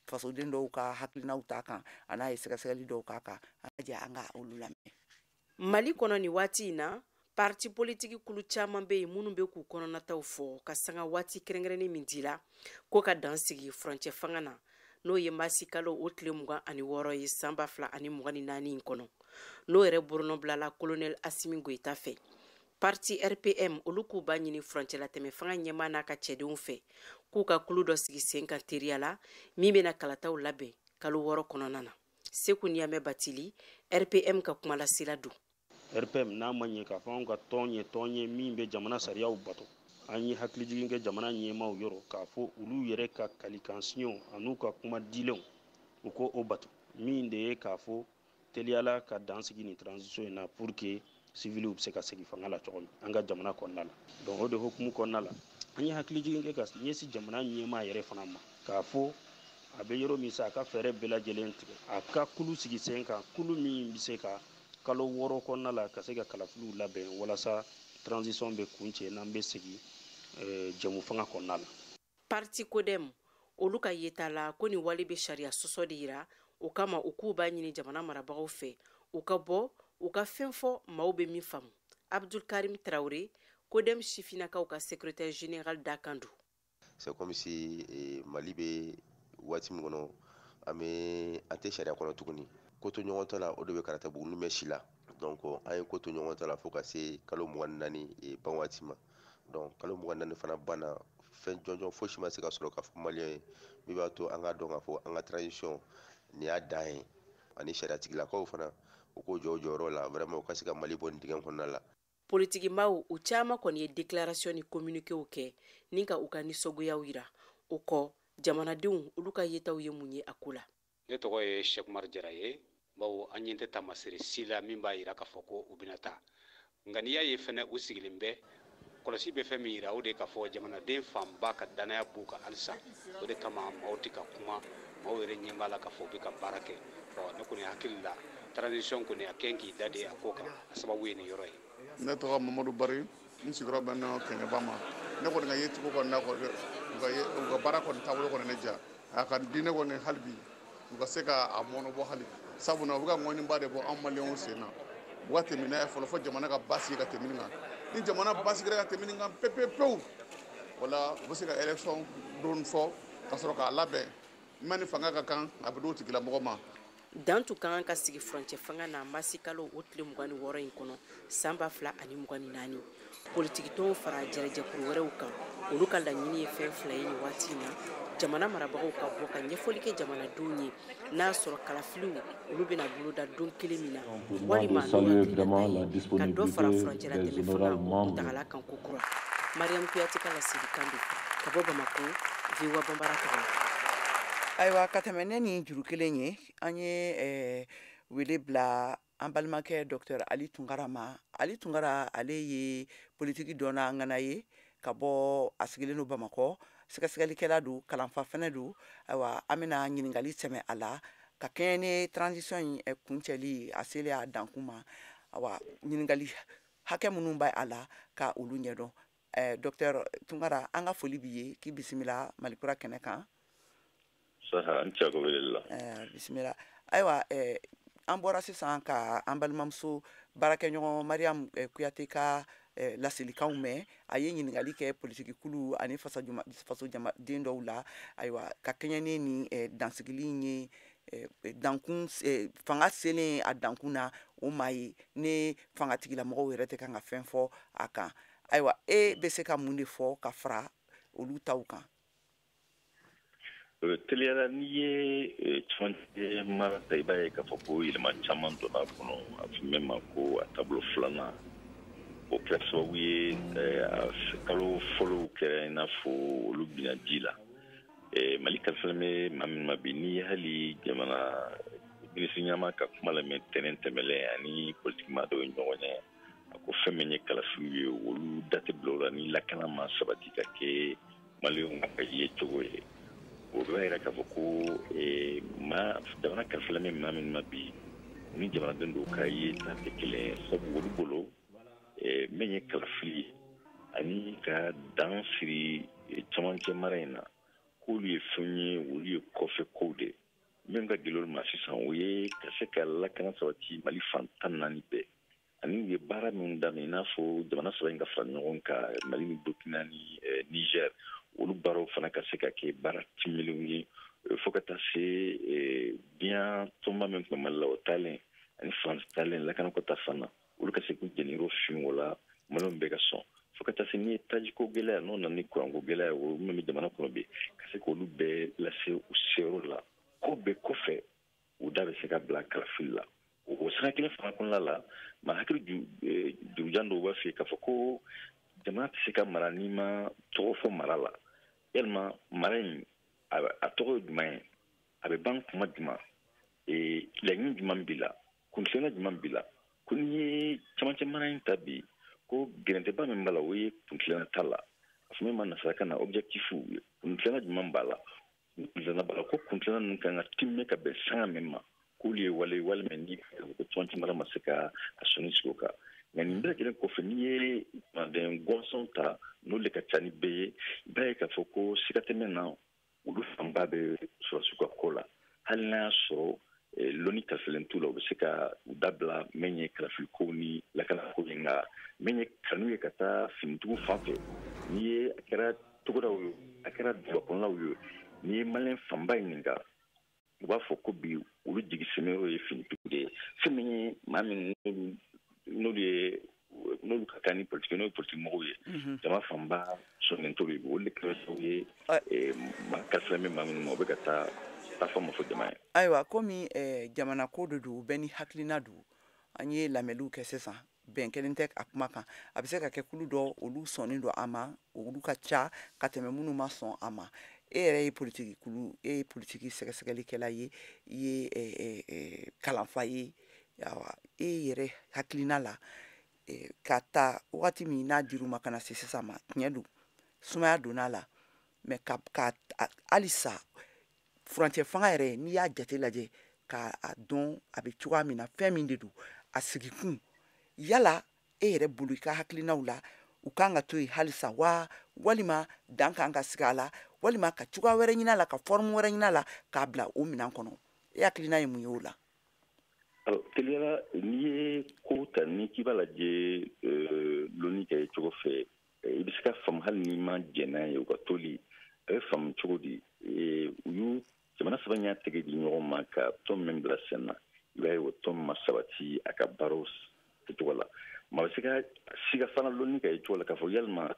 Fasoden dɔw ka hakilinaw ta kan, a n'a ye sɛgɛsɛgɛli dɔw k'a kan. An ka jɛ an ka olu lamɛn. Mali kɔnɔ nin waati in na, parti politiki kulu caman bɛ yen minnu bɛ k'u kɔnɔnataw fɔ ka sanga waati kɛrɛnkɛrɛnnen min dila ko ka dan sigi furancɛ fanga na, n'o ye masi kalo o tile 26 ye san 2024 in kɔnɔ, n'o yɛrɛ bolonɔ colonel Assimi Goïta fɛ. Parti RPM, olu k'u b'a ɲini furancɛlatɛmɛ fanga ɲɛmaa n'a ka cɛdenw fɛ k'u ka kulu dɔ sigi sen kan teriya la min bɛna kalataw labɛn kalo 6 kɔnɔna na. Seku Niyamɛ Batili, RPM ka kumalasela don. RPM n'a ma ɲɛ k'a fɔ anw ka tɔn ye tɔn ye min bɛ jamana sariyaw bato, an ye hakilijigin kɛ jamana ɲɛmaaw yɔrɔ k'a fɔ olu yɛrɛ ka kalikan siɲɛw an'u ka kuma dilenw, u ko o bato, min de ye k'a fɔ teliyala ka dan sigi nin transition in na pour que civiliw bɛ se ka segin fanga la cogo min an ka jamana kɔnɔna la. Donc o de hukumu kɔnɔna la, an ye hakilijigin kɛ ka ɲɛsin jamana ɲɛmaa yɛrɛ fana ma k'a fɔ a bɛ yɔrɔ min sa, a ka fɛɛrɛ bɛɛ lajɛlen tigɛ, a ka kulu sigi sen kan, kulu min bɛ se ka kalo 6 kɔnɔna la ka se ka kalafiliw labɛn walasa transition bɛ kuncɛ n'an bɛ segin jɛmu fanga kɔnɔna la. Parti CODEM, olu ka yeta la ko nin wale bɛ sariya sɔsɔ de yira. O kama, u k'u b'a ɲini jamana marabagaw fɛ u ka bɔ u ka fɛn fɔ maaw bɛ min faamu. Abdul Karim Traoré, CODEM sifinnakaw ka secrétaire général dakan don. C'est comme si Mali bɛ waati min kɔnɔ, an bɛ an tɛ sariya kɔnɔ tuguni. Ko to ɲɔgɔn ta la, o de bɛ karata bugun bɛ si la. Donc an ye ko to ɲɔgɔn ta la fo ka se kalo 24 ban waati ma. Donc kalo 24 fana banna, fɛn jɔnjɔn fosi ma se ka sɔrɔ ka fɔ maliyɛn ye min b'a to an k'a dɔn k'a fɔ an ka transition nin y'a dan ye. Ani sariyatigilakaw fana, u k'o jɔ u jɔyɔrɔ la vraiment, u ka se ka Mali bɔ nin dingɛ kɔnɔna la. Politikimaw, u caman kɔni ye déclaration ni communiquéw kɛ ni ka u ka nisɔngoyaw yira. O kɔ, jamanadenw, olu ka yetaw ye mun ye a ko la? Ne tɔgɔ ye Sɛkumari Jara ye. Bawo an ɲɛ tɛ taamasere si la min b'a yira k'a fɔ ko u bɛna taa. Nka n'i y'a ye fɛnɛ u sigilen bɛ, kɔlɔsi bɛ fɛn min yira, o de k'a fɔ jamanaden fanba ka danaya b'u kan halisa. O de kama maaw tɛ ka kuma, maaw yɛrɛ ɲɛ b'a la k'a fɔ u bɛ ka baara kɛ. Ɔ, ne kɔni hakili la, transition kɔni a kɛn k'i da de a ko kan, a sababu ye nin yɔrɔ ye. Ne tɔgɔ Mamadu Bari, n sigiyɔrɔ bɛn na Kɛɲɛba ma. Ne kɔni ka yecogo kɔni na, u ka baara kɔni taabolo kɔni ne diya. A ka di ne kɔni hali bi u ka se ka a mɔnɔbɔ hali bi, sabula u bɛ ka ŋɔniba de bɔ anw maliyɛnw sen na. U ka tɛmɛ n'a ye fɔlɔ fo jamana ka basigi ka tɛmɛ nin kan. Ni jamana basigira ka tɛmɛ nin kan pewu pewu, o la u bɛ se ka élection don fɔ ka sɔrɔ k'a labɛn mɛ ni fanga ka kan a bɛ d'o tigilamɔgɔ ma. Dan tun ka kan ka sigi furancɛ fanga na masi kalo o tile 26 in kɔnɔ san 2024. Politikitɔnw fara jɛrɛjɛkulu wɛrɛw kan, olu ka laɲini ye fɛn fila ye nin waati in na: jamana marabagaw ka bɔ ka ɲɛfɔli kɛ jamanadenw ye n'a sɔrɔ kalafiliw olu bɛna boloda don kelen min na, walima n'u hakilinata ye ka dɔ fara furancɛlatɛmɛ fanga o kuntagala kan kokura. Mariam Kuyate ka laselikan don ka bɔ Bamako, VOA Banbara tɔgɔ la. Ayiwa, ka tɛmɛ ne ni juru kelen ye, an ye wele bila an balimakɛ Docteur Ali Tunkara ma. Ali Tunkara, ale ye politiki dɔnna ŋana ye ka bɔ, a sigilen don Bamakɔ, sɛgɛsɛgɛlikɛla don, kalanfa fɛnɛ don. Ayiwa, an bɛna ɲininkali sɛmɛ a la ka kɛɲɛ ni transition in kuncɛli a selen a dankun ma. Ayiwa, ɲininkali hakɛ minnu b'a a la ka olu ɲɛdɔn. Docteur Tunkara, an ka foli b'i ye, k'i bisimila Malikura kɛnɛ kan. Saha, an cɛ ko wele la. Bisimila. Ayiwa, an bɔra sisan ka an balimamuso baarakɛɲɔgɔn Mariam Kuyate ka laselikanw mɛn. A ye ɲininkali kɛ politiki kulu ani fasojamaden dɔw la. Ayiwa, ka kɛɲɛ ni nin dansigili in ye, dankun fanga selen a dankun na, o maa ye ne fangatigilamɔgɔw yɛrɛ tɛ kan ka fɛn fɔ a kan. Ayiwa, e bɛ se ka mun de fɔ ka fara olu taw kan? Teliyala, n'i ye cɛmancɛ mara ta, i b'a ye k'a fɔ ko yɛlɛma caman donna a kɔnɔ. A fɔ min ma ko a taabolo filanan, o kɛra sababu ye kalo fɔlɔw kɛra i n'a fɔ olu binna ji la. Mali kalifalen bɛ maa min ma bi, n'i ye hali jamana minisiri ɲɛmaa ka kuma lamɛn tɛnɛn tɛmɛlen ani politiki maa dɔw ye ɲɔgɔn ye, a ko fɛn min ye kalafiliw ye, olu da tɛ bila o la ni lakana ma sabati ka kɛ maliyɛnw ka ye cogo ye. O b'a yira k'a fɔ ko maa jamana kalifalen bɛ maa min ma bi, u ni jamanaden dɔw ka ye ta tɛ kelen ye, sabu olu bolo min ye kalafili ye ani ka dan siri cɛmancɛ mara in na, k'olu ye fɛn ye, olu ye kɔfɛ kow de. min ka gɛlɛn olu ma sisan, o ye ka se ka lakana sabati Mali fan 14 bɛɛ, ani u ye baara minnu daminɛ, i n'a fɔ jamana saba in ka fara ɲɔgɔn kan, Mali ni Burkina ni Niger, olu baaraw fana ka se ka kɛ baara timilenw ye, fo ka taa se diɲɛ tɔnba min tun bɛ Mali la, o taalen ani France taalen lakanako ta fan na, olu ka se k'u jɛniyɔrɔ fin o la, Maliyɛnw bɛɛ ka sɔn, fo ka taa se n'i ye tajiko gɛlɛya n'o nana ni kuranko gɛlɛya, o min bɛ jamana kɔnɔ bi, ka se k'olu bɛɛ lase u seyɔrɔ la. Ko bɛɛ kɔfɛ, u da bɛ se ka bila kalafili la. O sanga kelen fana kɔnɔna la, maa hakili jurujan dɔw b'a f'i ye k'a fɔ ko jamana tɛ se ka mara n'i ma tɔgɔ fɔ mara la. Yalima mara in a tɔgɔ ye jumɛn ye? A bɛ ban kuma jumɛn? Laɲini jumɛn b'i la? Kuntilenna jumɛn b'i la? Ko n'i ye camancɛ mara in ta bi, ko gɛrɛntɛba min b'a la, o ye kuntilenna ta la. A fɔ min ma nasarakan na objectif, kuntilenna jumɛn b'a la? Kuntilenna b'a la ko kuntilenna ninnu kan ka timmɛ ka bɛn sanga min ma, k'olu ye wale walima ni ko camancɛ mara ma se ka a sɔnni sigi o kan. Nka nin bɛɛ lajɛlen kɔfɛ, n'i ye jamanaden gɔnsɔn ta, n'olu de ka ca ni bɛɛ ye, i b'a ye k'a fɔ ko siga tɛ min na, olu fanba bɛ sɔrɔdasiw ka ko la. Hali n'a y'a sɔrɔ lɔnni kalifalen t'u la, u bɛ se ka u dabila min ye kalafilikow ni lakanako ye. Nka min ye kanu ye ka taa finitigiw fan fɛ, n'i ye a kɛra togodaw ye, a kɛra duguba kɔnɔnaw ye, n'i ye Maliyɛn fanba ɲininka, u b'a fɔ ko bi olu jigi sɛmɛyɔrɔ ye finitigiw de ye. Fɛn min ye maa min n'olu ye n'olu ka kan ni politiki, n'o ye politiki mɔgɔw ye, jama fanba sɔnnen t'olu ye. Olu de kɛra sababu ye maa kalifalen bɛ maa minnu ma, u bɛ ka taa taa ma fɔ jama ye. Ayiwa, komi jamana ko de don, bɛɛ ni hakilina don, an ye lamɛnniw kɛ sisan, bɛn kelen tɛ a kuma kan. A bɛ se ka kɛ kulu dɔ, olu sɔnnen don a ma, olu ka ca ka tɛmɛ minnu ma sɔn a ma. E yɛrɛ ye politiki kulu, e ye politiki sɛgɛsɛgɛlikɛla ye, i ye kalanfa ye. Ayiwa, e yɛrɛ hakilina la, ka ta wagati min n'a dir'u ma ka na se sisan ma, tiɲɛ don, sumaya donna a la, mɛ ka halisa furancɛ fanga yɛrɛ, n'i y'a jate lajɛ k'a dɔn a bɛ cogoya min na, fɛn min de don a sigikun, yala e yɛrɛ bolo, i ka hakilinaw la, u kan ka to yen halisa wa, walima dan kan ka sigi a la, walima ka cogoya wɛrɛ ɲini a la, ka forme wɛrɛ ɲini a la k'a bila o minɛn kɔnɔ? E hakilina ye mun ye o la? Alors, teliyala, n'i ye ko ta, ni k'i b'a lajɛ lɔnni kɛ cogo fɛ, i bɛ se ka faamu hali n'i ma jɛn n'a ye u ka toli, a bɛ faamu cogo di? U y'u jamana saba y'a tɛgɛ di ɲɔgɔn ma ka tɔn min bila sen na, i b'a ye o tɔn ma sabati a ka baaraw kɛcogo la. Maa bɛ se ka siga fana lɔnni kɛ cogo la k'a fɔ yalima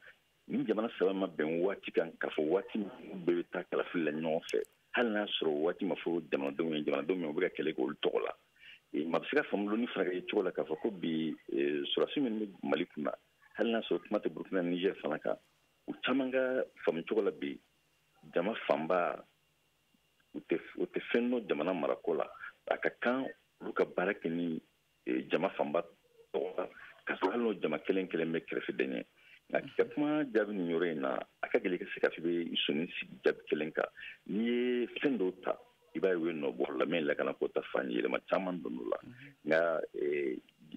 ni jamana saba ma bɛn waati kan k'a fɔ waati min bɛɛ bɛ taa kalafili la ɲɔgɔn fɛ, hali n'a sɔrɔ waati ma fɔ jamanadenw ye, jamanadenw min u bɛ ka kɛlɛ kɛ olu tɔgɔ la. Maa bɛ se ka faamu lɔnni fana kɛ cogo la k'a fɔ ko bi sɔrɔdasi minnu bɛ Mali kunna, hali n'a sɔrɔ kuma tɛ Burukina ni Niger fana kan, u caman ka faamu cogo la bi, jama fanba u tɛ fɛn dɔn jamana marako la. A ka kan olu ka baara kɛ ni jama fanba tɔgɔ la, k'a sɔrɔ hali n'o jama kelen kelen bɛ kɛrɛfɛden ye. Nka k'i ka kuma jaabi nin yɔrɔ in na, a ka gɛlɛn ka se k'a fɔ i bɛ i sɔnni sigi jaabi kelen kan. N'i ye fɛn dɔw ta, i b'a ye u ye nɔ bɔ la, min lakanako ta fan yɛlɛma caman donn'o la. Nka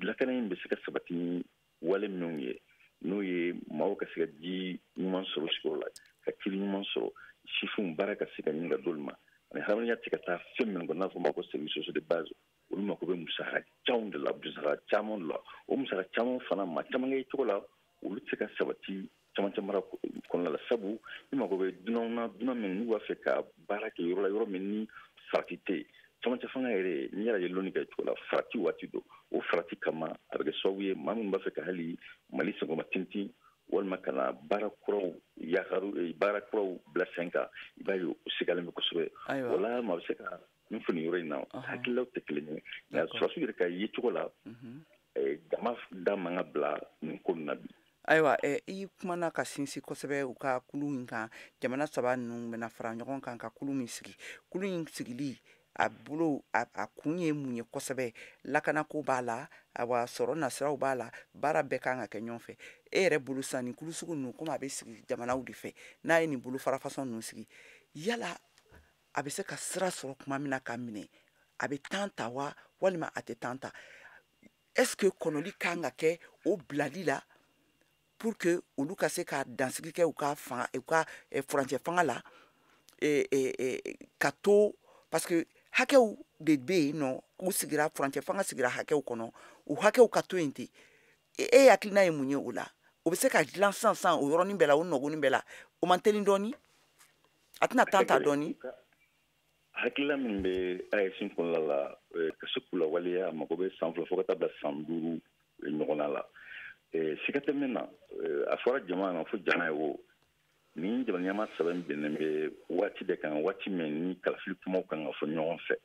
lakana in bɛ se ka sabati ni wale minnu ye, n'o ye maaw ka se ka ji ɲuman sɔrɔ sigiyɔrɔ la, ka kiri ɲuman sɔrɔ, sifinw baara ka se ka ɲini ka d'olu ma, ani hadamadenya tɛ ka taa fɛn minnu kɔ, n'a fɔ ma ko service sociaux de base, olu mako bɛ musaka caman de la, musaka caman de la. O musaka caman fana, maa caman kɛ cogo la, olu tɛ se ka sabati camancɛ mara kɔnɔna la, sabu i mako bɛ dunanw na, dunan minnu n'u b'a fɛ ka baara kɛ yɔrɔ la, yɔrɔ min ni farati tɛ yen. Camancɛ fanga yɛrɛ, n'i y'a lajɛ lɔnni kɛ cogo la, farati waati don. O farati kama, a bɛ kɛ sababu ye maa minnu b'a fɛ ka hali Mali senkɔrɔma tintin, walima ka na baara kuraw yakaru, baara kuraw bila sen kan, i b'a ye o sigalen bɛ kosɛbɛ. O la, maa bɛ se ka min fɔ nin yɔrɔ in na, hakililaw tɛ kelen ye. Nka sɔrɔdasiw yɛrɛ ka yecogo la, jama da man ka bila nin ko nin na bi. Ayiwa, i kumana ka sinsin kosɛbɛ u ka kulu in kan. Jamana saba ninnu bɛna fara ɲɔgɔn kan ka kulu min sigi, kulu in sigili a bolo a kun ye mun ye kosɛbɛ? Lakanako b'a la, awa sɔrɔ nasiraw b'a la, baara bɛɛ kan ka kɛ ɲɔgɔn fɛ. E yɛrɛ bolo sisan, nin kulu sugu ninnu, komi a bɛ sigi jamanaw de fɛ, n'a ye nin bolo fara fasɔn ninnu sigi, yala a bɛ se ka sira sɔrɔ tuma min na ka minɛ, a bɛ temps ta wa, walima a tɛ temps ta? Est ce que kɔnɔli kan ka kɛ o bilali la pour que olu ka se ka dansigi kɛ u ka fanga, u ka furancɛ fanga la, ka to, parce que Hakɛw de bɛ yen nɔ, u sigira furancɛ fanga sigira hakɛw kɔnɔ, u hakɛw ka to yen ten. E hakilina ye mun ye o la? O bɛ se ka dilan sisan sisan o yɔrɔnin bɛɛ la, o nɔgɔnin bɛɛ la, o man teli dɔɔni, a tɛna temps ta dɔɔni? Hakilila min bɛ AES kɔnɔna la, ka se k'u lawaleya, a mago bɛ san 2 fo ka taa bila san 5 ɲɔgɔnna la. Siga tɛ min na, a fɔra jama na fo jama ye o ni jamana ɲɛmaa saba in bɛnnen bɛ waati de kan, waati min ni kalafili kumaw kan ka fɔ ɲɔgɔn fɛ.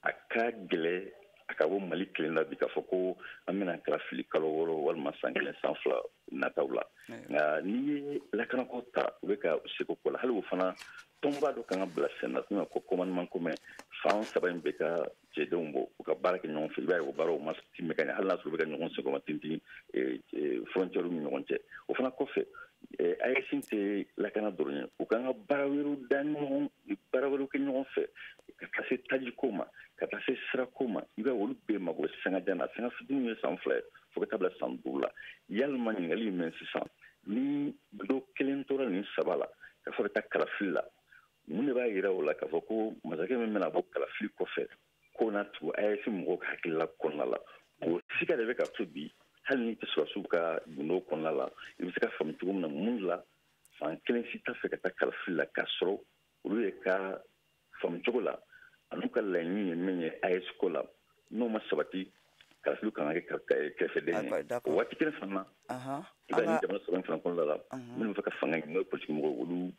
A ka gɛlɛ a ka bɔ Mali kelen la bi k'a fɔ ko an bɛna kalafili kalo 6 walima san 1 san 2 nataw la. Nka n'i ye lakanako ta, u bɛ ka seko ko la, hali o fana tɔnba dɔ kan ka bila sen na, n'o ko commandement commun, fan saba in bɛ ka cɛdenw bɔ u ka baara kɛ ɲɔgɔn fɛ. I b'a ye o baaraw ma tɛmɛ ka ɲɛ, hali n'a sɔrɔ u bɛ ka ɲɔgɔn senkɔrɔma tintin frontière ni ɲɔgɔn cɛ. O fana kɔfɛ, AES tɛ lakana dɔrɔn ye, u kan ka baara wɛrɛw da ɲɔgɔn, baara wɛrɛw kɛ ɲɔgɔn fɛ, ka taa se tajiko ma, ka taa se sirako ma. I b'a ye olu bɛɛ mago bɛ sanga jan na, sanga fitinin ye san 2 ye fo ka taa bila san 5 la. Yalima ɲininkali ye min sisan, ni dɔ kelen tora nin saba la ka fɔ ka taa kalafili la, mun de b'a yira o la k'a fɔ ko masakɛ min bɛna bɔ kalafili kɔfɛ k'o na tugu AES mɔgɔw ka hakilila kɔnɔna la? O siga de bɛ ka to bi, hali n'i tɛ sɔrɔdasiw ka gundo kɔnɔna la, i bɛ se ka faamu cogo min na mun la fan kelen si t'a fɛ ka taa kalafili la, k'a sɔrɔ olu ye ka faamu cogo la an'u ka laɲini ye min ye AES ko la, n'o ma sabati kalafili kan ka kɛ kɛrɛfɛden ye. O waati kelen fana na, i b'a ye jamana saba in fana kɔnɔna la, minnu bɛ fɛ ka fanga ɲini, n'o ye politiki mɔgɔw, olu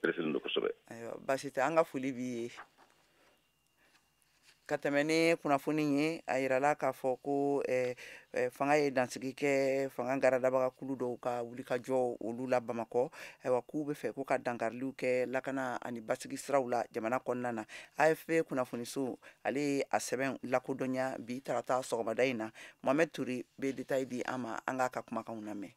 pereselen don kosɛbɛ. Ayiwa, baasi tɛ, an ka foli b'i ye. Ka tɛmɛ ni kunnafoni ye, a yirala k'a fɔ ko fanga ye dansigi kɛ fanga garadabaga kulu dɔw ka wulikajɔ olu la Bamakɔ. Ayiwa, k'u bɛ fɛ ko ka dankariliw kɛ lakana ani basigi siraw la jamana kɔnɔna na. AFP kunnafoniso ale ye a sɛbɛn lakodɔnya bi tarata sɔgɔmada in na. Mohamed Touré bɛ détail di an ma, an k'a ka kumakanw lamɛn.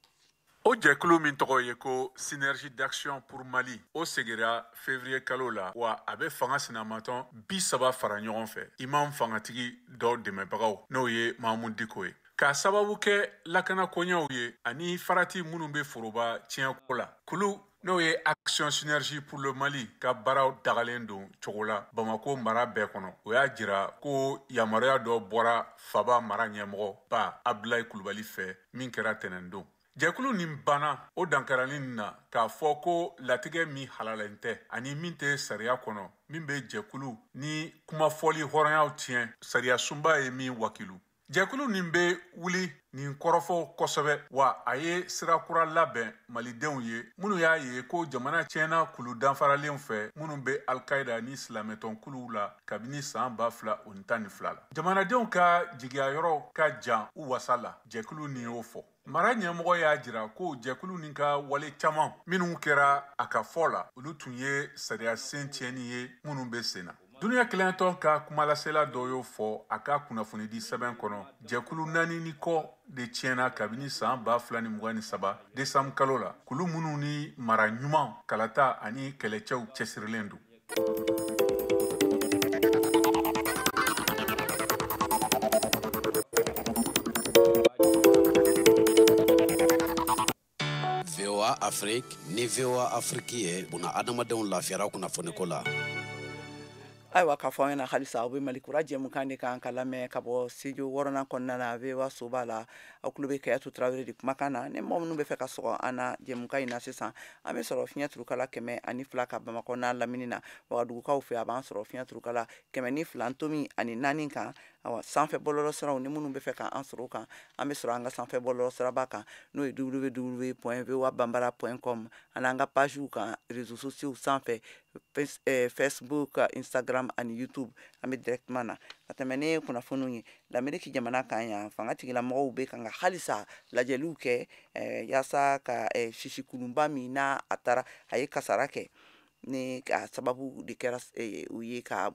O jɛkulu min tɔgɔ ye ko Synergie d'action pour Mali, o segira février kalo la, wa a bɛ fanga sinamatɔn 30 fara ɲɔgɔn fɛ, imam fangatigi dɔ dɛmɛbagaw, n'o ye Mahamudu Diko ye, k'a sababu kɛ lakana koɲɛw ye ani farati minnu bɛ foroba tiɲɛko la. Kulu n'o ye Action Synergie pour le Mali ka baaraw dagalen don cogo la Bamako mara bɛɛ kɔnɔ, o y'a jira ko yamaruya dɔ bɔra faba mara ɲɛmɔgɔ ba Abdoulaye Kulubali fɛ min kɛra tɛnɛndon. Jɛkulu nin banna o dankarali nin na k'a fɔ ko latigɛ min halalen tɛ ani min tɛ sariya kɔnɔ, min bɛ jɛkulu ni kumafɔli hɔrɔnyaw tiɲɛ, sariya sunba ye min wakilu. Jɛkulu nin bɛ wuli nin kɔrɔfɔ kosɛbɛ, wa a ye sira kura labɛn malidenw ye minnu y'a ye ko jamana tiɲɛna kulu danfaralenw fɛ minnu bɛ Al-Qaïda ni silamɛtɔnkuluw la kabini san 2012 la. Jamanadenw ka jigiyayɔrɔ ka jan u wasa la, jɛkulu nin y'o fɔ. Mara ɲɛmɔgɔ y'a jira ko jɛkulu nin ka wale caman minnu kɛra a ka fɔ la, olu tun ye sariya sen tiɲɛni ye minnu bɛ sen na. Duniya kelentɔn ka kumalasela dɔ y'o fɔ a ka kunnafonidi sɛbɛn kɔnɔ, jɛkulu 4 ni kɔ de tiɲɛna kabini san 2023 décembre kalo la, kulu minnu ni mara ɲuman, kalata ani kɛlɛcɛw cɛsirilen don. VOA Afrique ni VOA Afrique ye buna adamadenw lafiyara kunnafoniko la. Ayiwa, k'a fɔ an ɲɛna halisa aw bɛ Mali kura jɛmukan de kan ka lamɛn ka bɔ studio 6nan kɔnɔna na VOA soba la. Aw tulo bɛ Kayatu Tarawele de kumakan na. Ni mɔgɔ minnu bɛ fɛ ka sɔgɔ an na jɛmukan in na sisan, an bɛ sɔrɔ fiɲɛ turukala 102 ka Bamakɔ n'a lamini na. Wagadugukaw fɛ a b'an sɔrɔ fiɲɛ turukala 102 tomi ani naani kan. Awa, sanfɛ bɔlɔlɔ siraw ni minnu bɛ fɛ k'an sɔrɔ o kan, an bɛ sɔrɔ an ka sanfɛ bɔlɔlɔ siraba kan, n'o ye w w w point v o a banbara point com, ani an ka pagew kan réseaux sociaux sanfɛ, Facebook, Instagram ani YouTube, an bɛ directement na. Ka tɛmɛ ni kunnafoniw ye, Lamɛriki jamana kan yan, fanga tigilamɔgɔw bɛ kan ka halisa lajɛliw kɛ, yaasa ka sisikulunba min n'a a taara a ye kasara kɛ, ni a sababu de kɛra u ye ka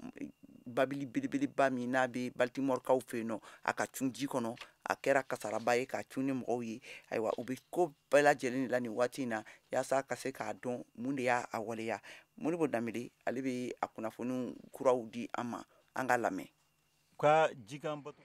babili belebeleba min n'a bɛ Baltimore-kaw fɛ yen nɔ, a ka cun ji kɔnɔ, a kɛra kasaraba ye ka cun ni mɔgɔw ye. Ayiwa, u bɛ ko bɛɛ lajɛlen de la nin waati in na yaasa ka se k'a dɔn mun de y'a waleya. Modibo Danbele ale bɛ a kunnafoniw kuraw di an ma, an ka lamɛn. Ka jikan bato.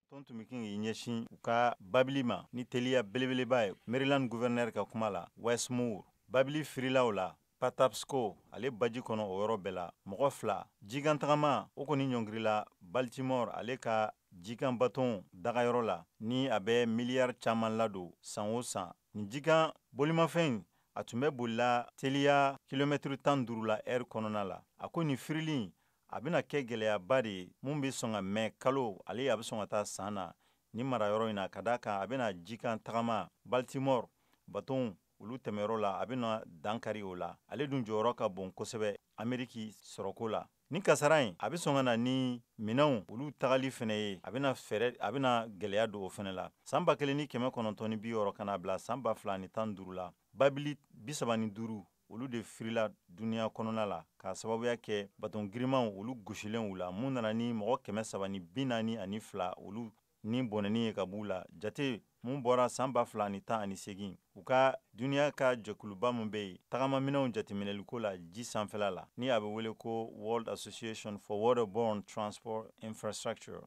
Tɔn tun bɛ k'i ɲɛsin u ka babili ma ni teliya belebeleba ye. Maryland gouverneur ka kuma la, Wes Moore, babili firilaw la Patapsco ale baji kɔnɔ, o yɔrɔ bɛɛ la mɔgɔ 2 jikantagama o kɔni ɲɔngirila Baltimore ale ka jikan baton dagayɔrɔ la, ni a bɛ miliyari caman ladon san o san. Nin jikan bolimafɛn in, a tun bɛ bolila teliya kilomɛtiri 15 la ɛri kɔnɔna la. A ko nin firili, a bɛna kɛ gɛlɛyaba de ye mun bɛ sɔn ka mɛn kalo ale, a bɛ sɔn ka taa san na ni marayɔrɔ in na, ka d'a kan a bɛna jikan tagama Baltimore baton olu tɛmɛyɔrɔ la, a bɛna dankari o la. Ale dun jɔyɔrɔ ka bon kosɛbɛ Ameriki sɔrɔko la. Ni kasara in, a bɛ sɔn ka na ni minɛnw olu tagali fɛnɛ ye, a bɛna fɛɛrɛ, a bɛna gɛlɛya don o fɛnɛ la. San 1960 ka na bila san 2015 la, babili 35 olu de firila duniɲa kɔnɔna la k'a sababuya kɛ baton girimanw olu gosilenw la, mun nana ni mɔgɔ 342 olu ni bɔnɛni ye ka b'u la. Jate mun bɔra san 2018, u ka duniɲa ka jɛkuluba min bɛ yen tagamaminɛnw jateminɛliko la ji sanfɛla la, ni a bɛ wele ko World Association for Waterborne Transport Infrastructure.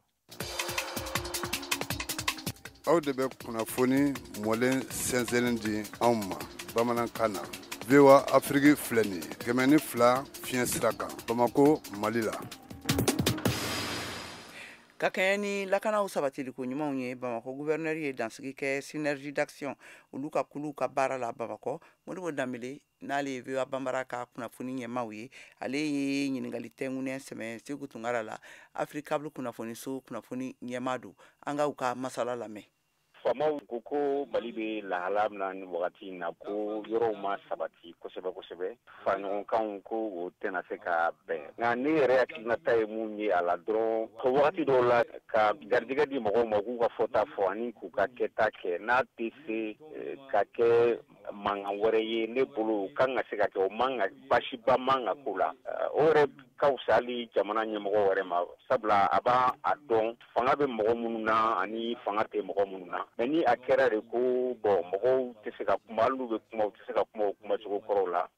Aw de bɛ kunnafoni mɔlen sɛnsɛnnen di anw ma bamanankan na. VOA Afiriki filɛ nin ye, 102 fiɲɛ sira kan, Bamako, Mali la. Ka kɛɲɛ ni lakanaw sabatiliko ɲumanw ye, Bamakɔ gouverneur ye dansigi kɛ Synergie d'action olu ka kuluw ka baara la Bamakɔ. Modibo Danbele, n'ale ye VOA Banbara ka kunnafoni ɲɛmaw ye, ale ye ɲininkali tɛnkunnen sɛmɛ Segu Tunkara la, Africable kunnafoniso kunnafoni ɲɛma don. An ka u ka masala lamɛn. Faamaw ko ko Mali bɛ lahala min na nin wagati in na, ko yɔrɔw ma sabati kosɛbɛ kosɛbɛ, faraɲɔgɔnkanw ko o tɛna se ka bɛn. Nka ne yɛrɛ hakilinata ye mun ye a la dɔrɔn, ko wagati dɔw la ka garijɛgɛ di mɔgɔw ma k'u ka fɔta fɔ ani k'u ka kɛta kɛ, n'a tɛ se ka kɛ mankan wɛrɛ ye, ne bolo o kan ka se ka kɛ, o man ka baasiba man ka k'o la. O yɛrɛ ka fisa hali jamana ɲɛmɔgɔ wɛrɛ ma, sabula a b'a a dɔn fanga bɛ mɔgɔ minnu na ani fanga tɛ mɔgɔ minnu na. Mɛ ni a kɛra de ko bɔn, mɔgɔw tɛ se ka kuma, hali n'u bɛ kuma, u tɛ se ka kuma o kumacogo kɔrɔw la,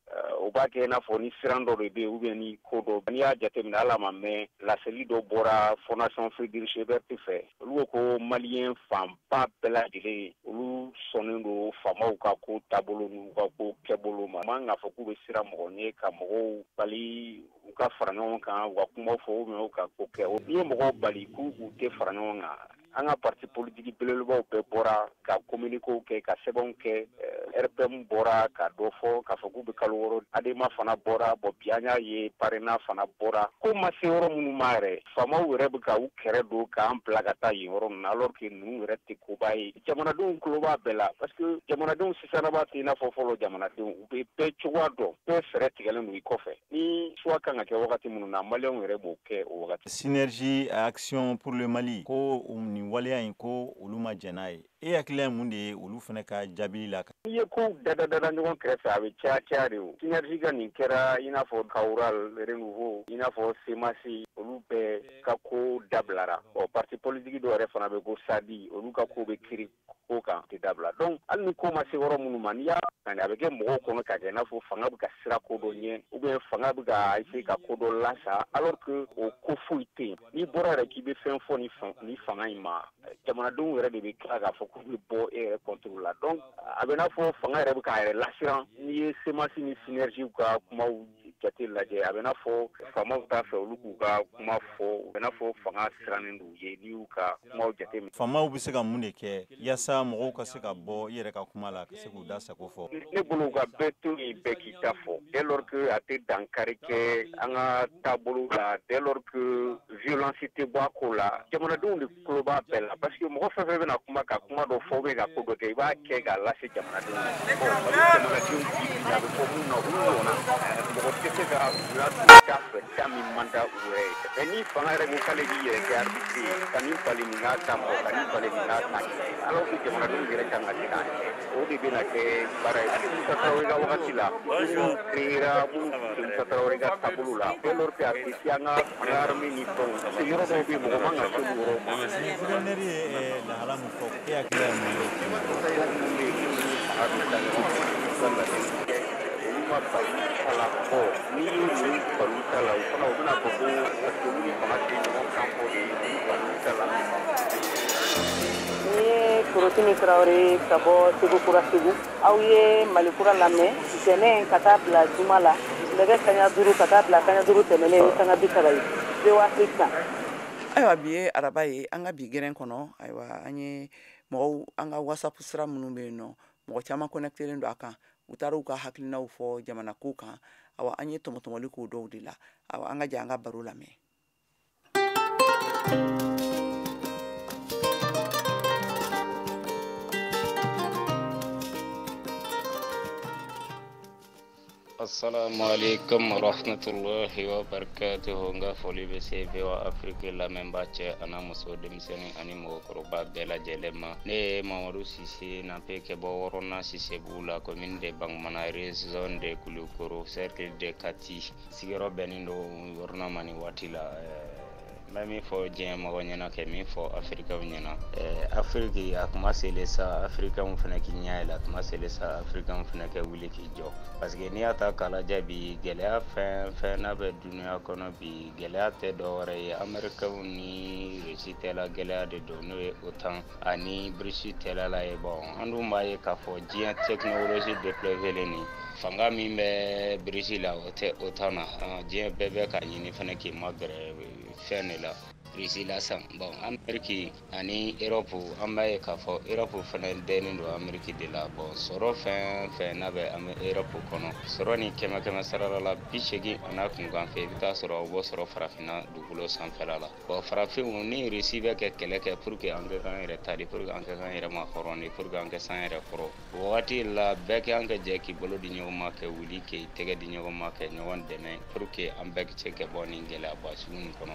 o b'a kɛ i n'a fɔ ni siran dɔ de bɛ yen ou bien ni ko dɔ. N'i y'a jateminɛ, hali a ma mɛn, laseli dɔ bɔra Fondation Friedrich Ebert fɛ. Olu ko ko Malien fanba bɛɛ lajɛlen, olu sɔnnen don faamaw ka ko taabolo n'u ka ko kɛbolo ma. Man k'a fɔ k'u bɛ siran mɔgɔ ɲɛ ka mɔgɔw bali u ka fara ɲɔgɔn kan, u ka kumaw fɔ ou bien u ka ko kɛ. N'i ye mɔgɔw bali k'u u tɛ fara ɲɔgɔn kan, an ka parti politique belebelebaw bɛɛ bɔra ka communiqué kɛ, ka sɛbɛnw kɛ. RPM bɔra ka dɔ fɔ k'a fɔ k'u bɛ kalo 6. ADEMA fana bɔra. Bɔn, bi an y'a ye PARENA fana bɔra. Ko ma se yɔrɔ minnu ma yɛrɛ, faamaw yɛrɛ bɛ ka u kɛrɛ don k'an bila ka taa yen yɔrɔ ninnu na, alors que ninnu yɛrɛ tɛ koba ye. Jamanadenw tulo b'a bɛɛ la, parce que jamanadenw sisanaba tɛ i n'a fɔ fɔlɔ jamanadenw. U bɛ bɛɛ cogoya dɔn, bɛɛ fɛɛrɛ tigɛlen don i kɔfɛ. Ni choix kan ka kɛ wagati minnu na, Maliyɛnw yɛrɛ b'o kɛ o wagati. Synergie Action pour le Mali ko nin waleya in, ko olu ma jɛn n'a ye. E hakilila ye mun de ye olu fana ka jaabi la? N'i ye kow dada dada ɲɔgɔn kɛrɛfɛ, a bɛ caya caya de. O Synergie ka nin kɛra i n'a fɔ Kawural, Renouveau, i n'a fɔ CMAS, olu bɛɛ ka ko dabilara. Ɔ, parti politique dɔw yɛrɛ fana bɛ ko SADI, olu ka ko bɛ kiiri ko kan tɛ dabila. Donc hali ni ko ma se yɔrɔ minnu ma, n'i y'a a bɛ kɛ mɔgɔw kɔnɔ ka kɛ i n'a fɔ fanga bɛ ka sira ko dɔ ɲɛ ou bien fanga bɛ ka essayer ka ko dɔ lasa, alors que o ko foyi tɛ yen. N'i bɔra yɛrɛ k'i bɛ fɛn fɔ ni fanga in ma, jamanadenw yɛrɛ de bɛ tila k'a fɔ k'u bɛ bɔ e yɛrɛ contre la. Donc a bɛ n'a fɔ fanga yɛrɛ bɛ k'a yɛrɛ lasiran. N'i ye CMAS ni Synergie ka kumaw jate lajɛ, a bɛ n'a fɔ faamaw t'a fɛ olu k'u ka kuma fɔ, u bɛ n'a fɔ fanga sirannen d'u ye n'i y'u ka kumaw jate minɛ. Faamaw bɛ se ka mun de kɛ yaasa mɔgɔw ka se ka bɔ i yɛrɛ ka kuma la, ka se k'u da sago fɔ? Ne bolo, ka bɛɛ to yen, bɛɛ k'i ta fɔ, dès lors que a tɛ dankari kɛ an ka taabolo la, dès lors que violence tɛ bɔ a ko la. Jamanadenw de tulo b'a bɛɛ la, parce que mɔgɔ fɛn fɛn bɛna kuma, ka kuma dɔ fɔ ou bien ka ko dɔ kɛ, i b'a kɛ k'a lase jamanadenw ma. Mali jamanadenw bi bi, a bɛ fɔ mun na, u ɲɔgɔnna mɔgɔ tɛ se ka u ladon da fɛ da min man da u yɛrɛ ye. Mais ni fanga yɛrɛ ko k'ale b'i yɛrɛ kɛ arbitre ye, ka nin bali nin k'a ta mɔgɔ, ka nin bali nin k'a ta kɛ, alors que jamanadenw yɛrɛ kan ka se k'a kɛ, o de bɛna kɛ baara ye. Hali Musa Tarawele ka wagati la, minnu créera, minnu tun tɛ Musa Tarawele ka taabolo la, dès lors que a tɛ se an ka armée ni fɛnw, parce que yɔrɔ dɔw bɛ yen, mɔgɔ man ka se olu yɔrɔw ma. Gouverneur ye lahala min fɔ, e hakilila ye mun ye? Minnu bɛ yen, minnu ni fanga bɛ taa ɲɔgɔn fɛ, olu ka laɲini kɛ, olu ma kuma bali ta la fɔ, n'i ye ninnu bali ta la, o fana u bɛna fɔ ko parce que olu ni fanga tɛ ɲɔgɔn kan fɔ de bali ta la. Ni ye Korotimi Tarawele ka bɔ Segu Kura Segu, aw ye Mali Kura lamɛn ntɛnɛn ka taa bila juma la nɛgɛ 5:30 ka taa bila 5:30 tɛmɛnen ni 30 ye VOA Afrique kan. Ayiwa, bi ye araba ye, an ka bi gɛrɛn kɔnɔ. Ayiwa, an ye mɔgɔw, an ka WhatsApp sira minnu bɛ yen nɔ, mɔgɔ caman connectelen don a kan, u taara u ka hakilinaw fɔ jamana ko kan. Awa, an ye tɔmɔtɔmɔli k'o dɔw de la. Awa, an ka jɛ an ka baro lamɛn. Assalamu alaikum warahmatullahi wabarakatuh. N ka foli bɛ se VOA Afrique lamɛnbaa cɛ a n'a muso, denmisɛnnin ani mɔgɔkɔrɔba bɛɛ lajɛlen ma. Ne ye Mamadu Sise Nape kɛ bɔ Wɔrɔna Sisebugu la, commune de Bankumana, région de Kulukoro, cercle de Kati. Sigiyɔrɔ bɛnnen don Wɔrɔna ma nin waati la. N bɛ min fɔ diɲɛ mɔgɔ ɲɛna, kɛ min fɔ Afirikɛnw ɲɛna, Afiriki a kuma selen sa, Afirikɛnw fana k'i ɲɛ yɛlɛ, a kuma selen sa, Afirikɛnw fana kɛ wuli k'i jɔ, parce que n'i y'a ta k'a lajɛ bi, gɛlɛya fɛn fɛn n'a bɛ dunuya kɔnɔ bi, gɛlɛya tɛ dɔwɛrɛ ye, Amɛrikɛnw ni Rusi tɛla gɛlɛya de don, n'o ye OTAN ani Birisi tɛla la ye. Bon, an dun b'a ye k'a fɔ diɲɛ technologie développée nin, fanga min bɛ Birisi la, o tɛ OTAN na. Diɲɛ bɛɛ bɛ k'a ɲini fana k'i magɛrɛ fɛn de la Russie la sisan. Bon, Amérique ani Europe, an b'a ye k'a fɔ Europe fana dɛnnen don Amérique de la. Bon, sɔrɔ fɛn fɛn n'a bɛ Europe kɔnɔ, sɔrɔ ni 100 sarala la 80 a n'a kunkan fɛ, i bɛ taa sɔrɔ o b'o sɔrɔ farafinna dugukolo sanfɛla la. Bon, farafinw ni Russie bɛ kɛ kɛlɛ kɛ pour que an kɛ k'an yɛrɛ ta de, pour que an kɛ k'an yɛrɛ ma hɔrɔn de, pour que an kɛ san yɛrɛ kɔrɔ. O wagati la, bɛɛ kɛ an ka jɛ k'i bolo di ɲɔgɔn ma, kɛ wuli k'i tɛgɛ di ɲɔgɔn ma, kɛ ɲɔgɔn dɛmɛ pour que an bɛɛ se ka bɔ nin gɛlɛyaba sugu nin kɔnɔ.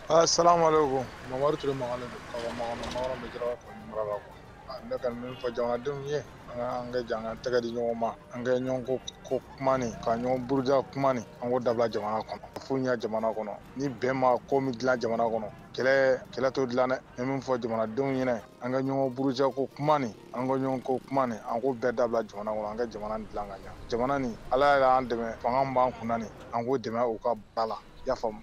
Assalamu alaikum. Mamadu Ture Makan don ka bɔ Makɔnɔ, Makɔnɔ bɛ Jɛrɛba commune mara la quoi. Ne kɔni min fɔ jamanadenw ye, an ka jɛ an ka tɛgɛ di ɲɔgɔn ma, an ka ɲɔgɔn ko kuma nin, ka ɲɔgɔn buruja kuma nin, an k'o dabila jamana kɔnɔ. Fo ɲɛ jamana kɔnɔ. Ni bɛn ma ko min dilan jamana kɔnɔ, kɛlɛ t'o dilan dɛ. Ne min fɔ jamanadenw ɲɛna, an ka ɲɔgɔn buruja ko kuma nin, an ka ɲɔgɔn ko kuma nin, an k'o bɛɛ dabila jamana kɔnɔ, an ka jamana dilan ka ɲɛ. Jamana nin, Ala y'an dɛmɛ, fanga min b'an kunna nin, an k'o dɛmɛ u ka baara la. I y'a faamu.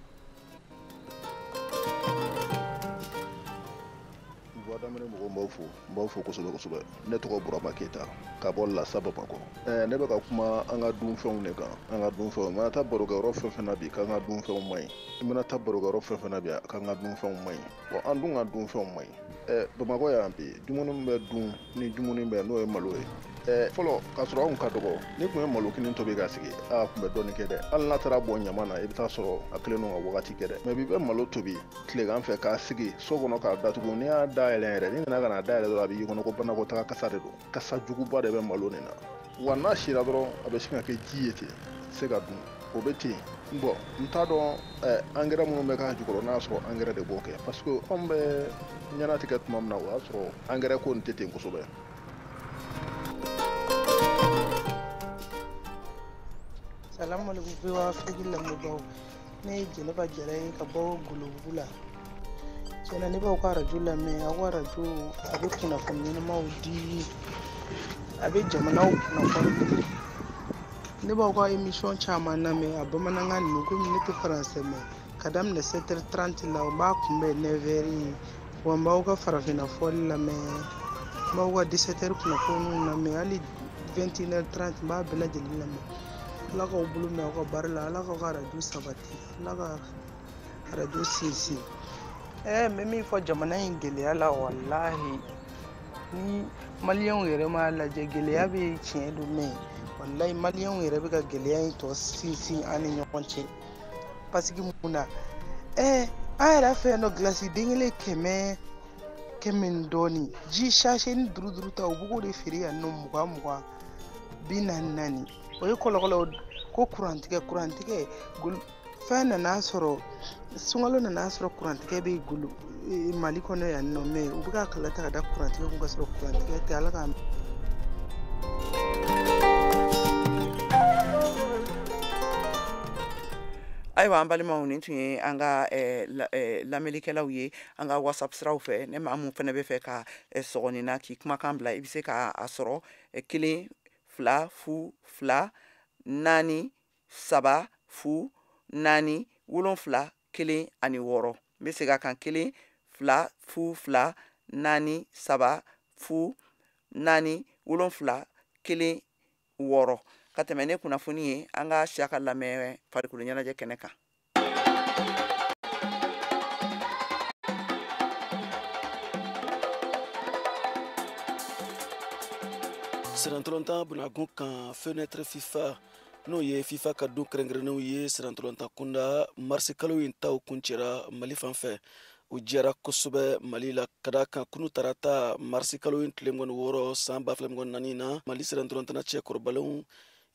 Voix d'Amérique mɔgɔw, n b'aw fo, n b'aw fo kosɛbɛ kosɛbɛ. Ne tɔgɔ Burama Keyita ka bɔ Lasa Bamakɔ. Ne bɛ ka kuma an ka dunfɛnw de kan, an ka dunfɛnw. I mana taa barokɛyɔrɔ fɛn fɛn na bi, k'an ka dunfɛnw man ɲi. I mana taa barokɛyɔrɔ fɛn fɛn na bi, k'an ka dunfɛnw man ɲi. Bon, an dun ka dunfɛnw man ɲi. Bamakɔ yan bi, dumuni min bɛ dun ni dumuni bɛ, n'o ye malo ye. Fɔlɔ k'a sɔrɔ anw ka dɔgɔ, n'i tun ye malo kelen tobi ka sigi, a tun bɛ dɔɔnin kɛ dɛ. Hali n'a taara bɔ ɲama na, i bɛ taa sɔrɔ a kelen don ka wagati kɛ dɛ. Mais bi, bɛ malo tobi tilegan fɛ k'a sigi so kɔnɔ k'a datugu, n'i y'a dayɛlɛ yɛrɛ, n'i nana ka na dayɛlɛ dɔrɔn, a b'i kɔnɔ ko banakɔtaga kasa de don. Kasa juguba de bɛ malo nin na. Wa n'a sira dɔrɔn, a bɛ sin ka kɛ ji ye ten, a tɛ se ka dun. O bɛ ten. Bon, n t'a dɔn angɛrɛ minnu bɛ k'a jukɔrɔ, n'a y'a sɔrɔ angɛrɛ de b'o kɛ, parce que anw bɛ ɲɛnatigɛ tuma min na, o y'a sɔrɔ angɛrɛ ko nin tɛ ten kosɛbɛ. Salamu alaikum VOA Afrique lamɛnbagaw. Ne ye Jɛnɛba Jara ye ka bɔ Golobugu la. Tiɲɛna, ne b'aw ka arajo lamɛn, aw ka arajo a bɛ kunnafoni ɲɛnamaw di, a bɛ jamanaw kunnafoni. Ne b'aw ka émission caman lamɛn a bamanankan ninnu, komi ne tɛ faransɛ mɛn, ka daminɛ 7h30 la, n b'a kunbɛn 9h, wa n b'aw ka farafinna fɔli lamɛn, n b'aw ka 17h kunnafoniw lamɛn, hali 21h30 n b'a bɛɛ lajɛlen lamɛn. Ala k'aw bolo mɛn aw ka baara la, Ala k'aw ka arajo sabati, Ala ka arajo sinsin. N bɛ min fɔ jamana in gɛlɛya la, walahi ni maliyɛnw yɛrɛ m'a lajɛ, gɛlɛya bɛ tiɲɛ don, mɛ walahi maliyɛnw yɛrɛ bɛ ka gɛlɛya in tɔ sinsin an ni ɲɔgɔn cɛ. Parce que mun na, an yɛrɛ fɛ yan nɔ, gilasi den kelen 100 100 ni dɔɔnin, ji sachet ni 5 5 ta, u b'o k'o de feere yan nɔ 20 20, 40 40. O ye kɔlɔlɔ ko kurantigɛ fɛn nana sɔrɔ, sunkalo nana sɔrɔ kurantigɛ bɛ golo Mali kɔnɔ yan nɔ, mɛ u bɛ ka kala ta ka da kurantigɛ kun ka sɔrɔ kurantigɛ tɛ. Ala k'an. Ayiwa an balimaw, nin tun ye an ka lamɛnlikɛlaw ye an ka WhatsApp siraw fɛ. Ne maa mun fana bɛ fɛ ka sɔgɔnin na k'i kumakan bila, i bɛ se k'a sɔrɔ 1 2 0 2 4 3 0 4 7 1 ani 6. N bɛ segin a kan 1 2 0 2 4 3 0 4 7 1 6. Ka tɛmɛ ne kunnafoni ye, an ka siya ka lamɛn farikolo ɲɛnajɛ kɛnɛ kan. Sirantɔlɔntan bunakun kan fenêtre FIFA, n'o ye FIFA ka don kɛrɛnkɛrɛnnenw ye sirantɔlɔntan kunda. Marisi kalo in taw kuncɛra Mali fan fɛ, o diyara kosɛbɛ Mali la ka da kan kunu tarata marisi kalo in tile 26 san 2024 na, Mali sirantɔlɔntanna cɛkɔrɔbalenw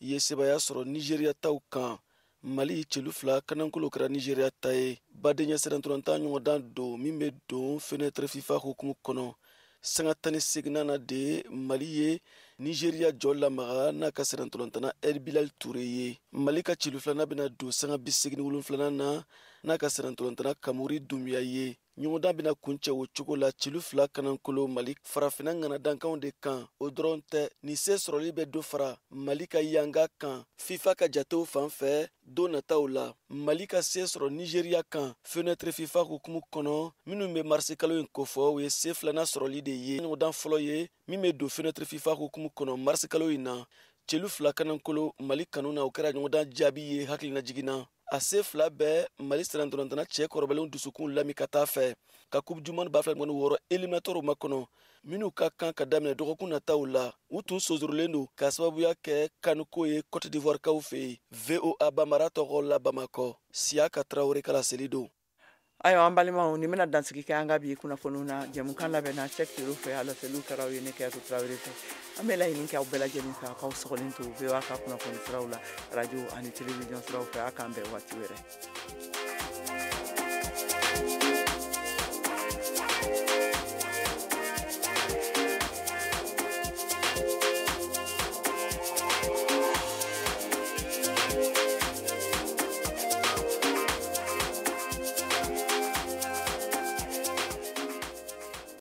ye sebaaya sɔrɔ Nizeriya taw kan. Mali celu 2 kanankolo kɛra Nizeriya ta ye. Badenya sirantɔlɔntan ɲɔgɔndan don min bɛ don fenêtre FIFA hukumu kɔnɔ. Sanga 18nan na de Mali ye Nizeriya jɔ lamaga n'a ka sirantɔlɔntanna El Bilal Toure ye. Mali ka celu filanan bɛna don sanga 87nan na n'a ka sirantɔlɔntanna Kamori Dunbiya ye. Ɲɔgɔndan bɛna kuncɛ o cogo la celu 2 kanankolo Mali farafinna ŋana dankanw de kan. O dɔrɔn tɛ, nin se sɔrɔli bɛ dɔ fara Mali ka yanga kan FIFA ka jatew fan fɛ don nataw la. Mali ka se sɔrɔ Nizeriya kan fenêtre FIFA hukumu kɔnɔ minnu bɛ marisi kalo in kofɔ, o ye se filanan sɔrɔli de ye. Ɲɔgɔndan fɔlɔ ye min bɛ don fenêtre FIFA hukumu kɔnɔ marisi kalo in na. Celu 2 kanankolo Mali kanu na, o kɛra ɲɔgɔndan jaabi ye hakilinajigin na. A se 2 bɛɛ Mali sirantɔlɔntanna cɛ kɔrɔbalenw dusukun lami ka taa fɛ ka coupe du monde 2026 éliminatoire makɔnɔ minnu ka kan ka daminɛ dɔgɔkun nataw la. U tun sonsorolen don k'a sababuya kɛ kanuko ye Cote d'Ivoire kaw fɛ yen. VOA Bambara tɔgɔ la Bamakɔ, Siyaka Tarawele ka laseli don. Ayiwa an balimaw, nin bɛna dansigi kɛ an ka bi kunnafoniw na. Jɛmukan labɛnna Cheick Yero fɛ, a laseliw kɛra aw ye ne Keyatu Tarawele fɛ. An bɛ laɲini kɛ aw bɛɛ lajɛlen fɛ, aw k'aw sɔgɔlen to VOA ka kunnafoni siraw la, radio ani télévision siraw fɛ. A k'an bɛn waati wɛrɛ.